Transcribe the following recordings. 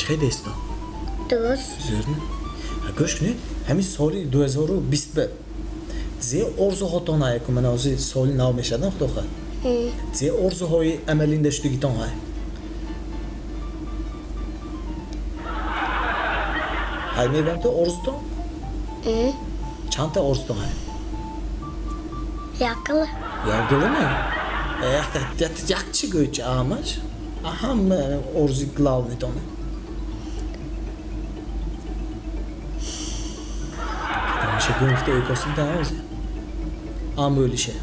Чӣ хел десто? Дуз. Зӯрми? Гӯш кунед, ҳамин соли 2020 ба зе орзуҳотон ҳай ку, мана ҳозир соли нав мешавад, худо хоҳад. Зе орзуҳои амалинда шудагитон ҳай? Ҳай мегӯям, то орзутон? Чандта орзутон ҳай? Якла. Якгилами? Як чи гӯй, чи ҳамаш? Ҳама орзуи главный тоне. Кадомаша гӯм, гуфта ӯкосида ҳозир? Амӯлише.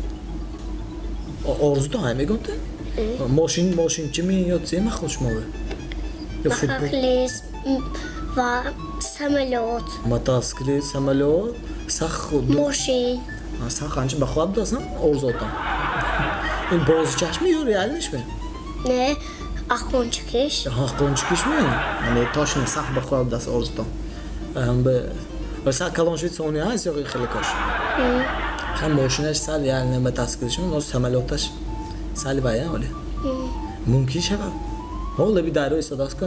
Орзутон ҳай мегӯм та? Мошин, мошинчими ё це махол шумове? Ё футбол? Мотоциклист ва самолёт. Мотоциклист, самолёт, сах. Мошин. Сах анча бахоҳад будааст орзуотон. Ин бозичашми ё реальный шми? Не, аққончикиш. Ҳаққончикишми? Не, точно сах бахоҳад будааст орзутон. Сах калон шуд, сони ҳаст ё хеле кош? Ҳам мошинаш сал реальный, мотоциклишми, но самолёташ сали вая оле. Мумкин шавад. Ҳо, лаби дарё истодааст ку,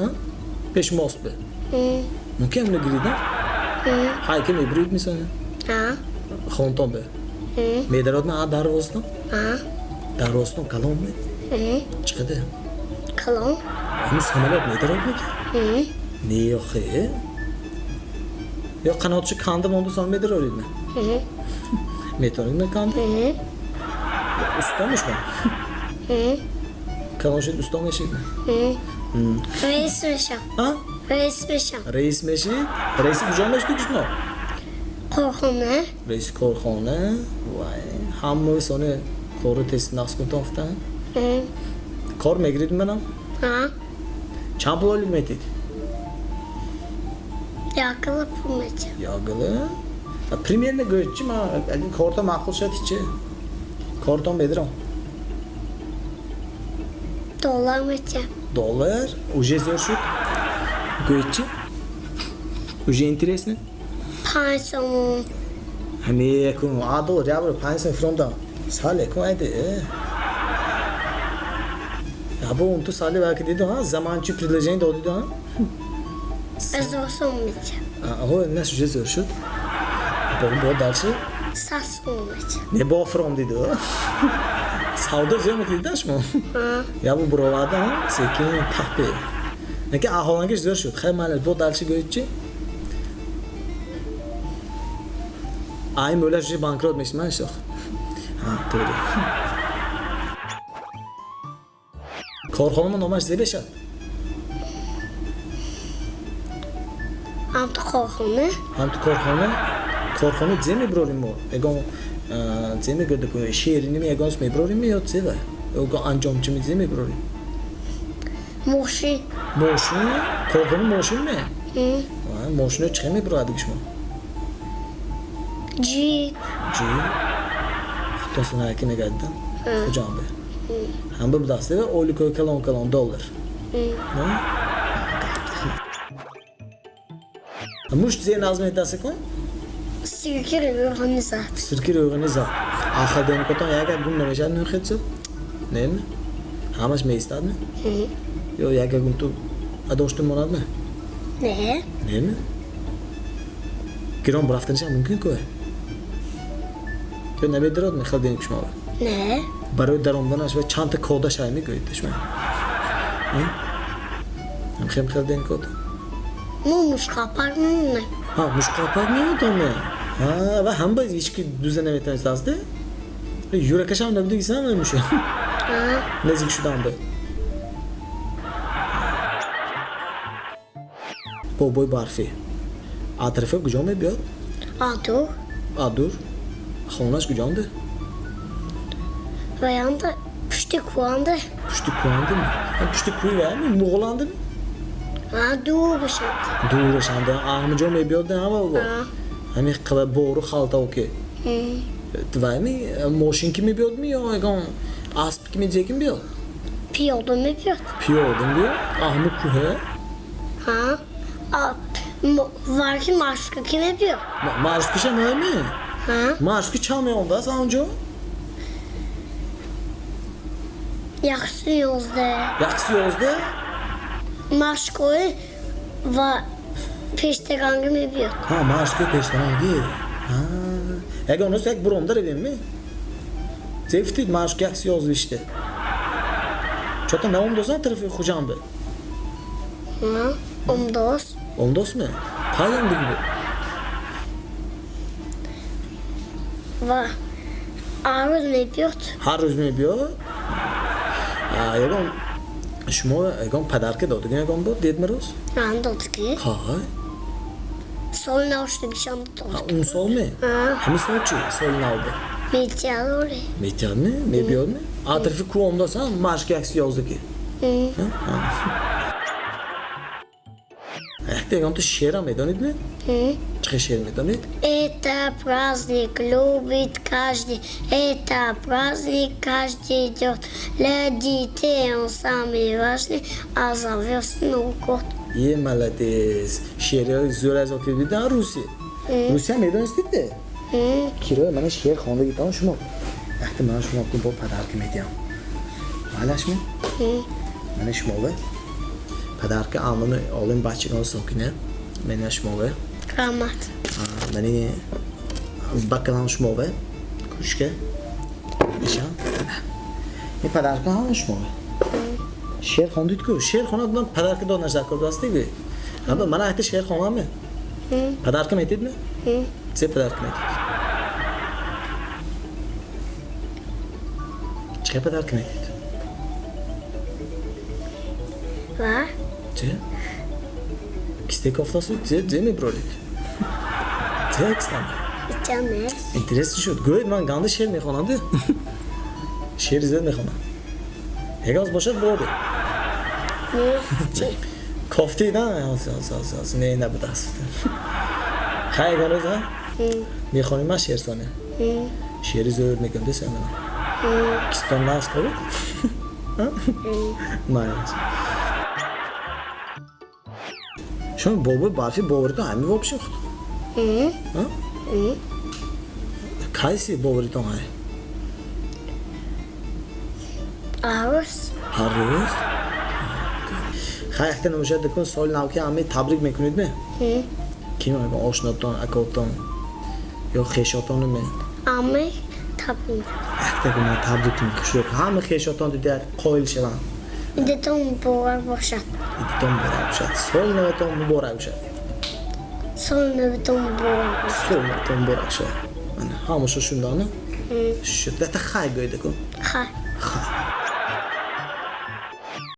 пеш мост бе. Мумкин ҳамина гирида? Ҳай ки мебурид мисони? А. Хонтон бе. Медарод ма дарвозатон? А. Дарвозатон калон ме? Чӣ қадар? Калон. Ҳамин самолёт медарод меки? Не, охе. Ё қанотши канда монда, сон медарорид ме? Метавонед ме канда? Усто мешмон? Калон шуд, усто мешид ме? Раис мешам. А? Раис мешам. Раис мешид? Раиси куҷо мешуд шумо? Корхона. Раиси корхона. Вай, ҳама сони кору тест нақс кунтон гуфтан? Кор мегирид манам? А. Чанд пул ойлик метид? Якла пул метиҳам. Ягила? Примерно гӯед чи, ман агар кортон маъқул шавад, чи? Кортон медирам. Доллар метиҳам. Доллар? Уже зӯр шуд. Гӯед чи? Уже интересно? 5 сомон. Ҳами якун а доллар як бор 5 сом фиромдам. Сал якун айде. Ябо он ту сали ваки диду, ҳа? Заманчи предложение додиду, ҳа? 1000 сом метиҳам. Аҳо, нас уже зӯр шуд. Бо бо дальше? 100 сом метиҳам. Не, бо фиром диду. Савдо зиёд мекардида шумо? Ябо буроварда, ҳа? Секин тахпе. Неки аҳолангиш зӯр шуд. Хай, майли, бо дальше гӯед чи? Ай мӯлаш уже банкрот мешид, ман ишох. Ҳа, тӯри. Корхонамо номаш зе бешад? Ҳамту корхона. Ҳамту корхона? Корхона зе мебурорим мо? Ягон зе мегӯяд, шириними ягонс мебурорим ё зе ва? Ягон анҷомчими зе мебурорим? Мошин. Мошин? Корхона мошин ме? Мошино чӣ мебурорад диги шумо? Ҷип. Ҷип? Худтон синаки мегардидан? Хуҷанбе. Ҳама будааст ойликҳои калон калон, доллар. Не? Мушт зе назм медаста кун? Сирки рӯғани зад. Сирки рӯғани зад. Ахал деникотон як як гум намешавад нӯхедсо? Не? Ҳамаш меистад ме? Ё як як гум ту адошту монад ме? Не. Не ме? Гирон бурафтанашам мумкин ку? Ё намедарод ме хел деник шумо? Не. Барои даромаданаш ва чандта кода шай мегӯед шумо? Хем хел деникот? Мо мушқапак мемонем. Ҳа, мушқапак мемонтон ме? Ҳа, ва ҳама ҳеч ки дуза наметавонист аст, де? Юракашам набудигисам муша. Наздик шудам бе. Бобои барфӣ. Атрофа куҷо мебиёд? Адур. Адур? Хонаш куҷонде? Ваянда пушти кӯҳанде. Пушти кӯҳандеми? Пушти кӯи ваями муғуландеми? А, дурашанд. Дурашанд. Ҳама ҷо мебиёд ҳама бобо? Ҳами қаба бору халтао ки. Ваями мошин ки мебиёдми ё ягон асп ки медзе ки мебиёд? Пиёда мебиёд. Пиёда мебиёд? Ҳама кӯҳе? Ҳа. Варки маршка ки мебиёд. Маршкиша меоями? Ҳа. Маршки чанд меомадааст анҷо? 111. 111? Маршкои Ва пештаранги мебиёд. Ҳа, машқи пештарангӣ. Ягон рӯз як буромда равем ме? Зефтид машқ як сиёз виште. Чота наомдосан тарафи Хуҷанбе? Ҳа, омдос. Омдосме? Кай омдагӣ буд? Ва ҳар рӯз мебиёд. Ҳар рӯз мебиёд? Ягон шумо ягон подарка додагӣ ягон буд Дед Мороз? Ҳа, додагӣ. Кай? Соли нав шудагишам додагӣ. Он сол ме? Ҳа. Ҳамин сол чӣ? Соли нав буд? Метиҳад оле. Метиҳад ме? Мебиёд ме? А тарафи кӯ омдосан машқи як сиёздагӣ? Якта ягонта шеърам медонид ме? Чӣ хел шеър медонид? Это праздник любит каждый, это праздник каждый идет. Для детей он самый важный, а зовется Новый год. Е, молодец! Шеърҳои зӯр аз окид бидан русӣ. Русия медонистид де? Кироя мана шеър хондагитон шумо. Якта ман шумо кун бо подарка медиҳам. Малаш ме? Мана шумове. Подарка амони олим бачагон сокине. Мена шумове. Раҳмат. Мани бакалам шумове. Кушке. Ишан. Ин подарка ҳама шумове. Шеър хондид ку? Шеър хонад ман подарка дод нашакор дастиги. Ама мана айта шеър хонам ме? Подарка метид ме? Се подарка метид? Чӣ подарка метид? Ва? Чӣ? Кисте кофтасу? Зе зе мебролид? Зе кистам? Ича нест. Интерес шуд. Гӯед ман ганда шеър мехонам де. Шеъри зиёд мехонам. Ягон бошад броде. Нест. Чӣ? Кофтид, на? Аз аз аз аз не набудааст. Хай ягон рӯз, а? Мехонем ман шеърсоне. Шеъри зӯр мегӯям деса мана. Кистон нас ковид? Майаш. Шумо бобои барфӣ боваритон ҳами вообще худ? Кайси боваритон ҳай? Ҳар рӯз. Ҳар рӯз? Хай якта намошад дакун соли нав ки ҳами табрик мекунед ме? Ким ягон ошнотон, акотон ё хешотону ме? Ҳама табрик. Якта гуна табрик кунед хушрӯ. Ҳама хешотон дида қоил шаванд. Идатон муборак бошад. Идатон муборак бошад. Соли наватон муборак бошад. Соли наватон муборак бошад. Соли наватон муборак шавад. Ана ҳамаша шундана? Шуд. Якта хай гӯед дакун. Хай. Хай.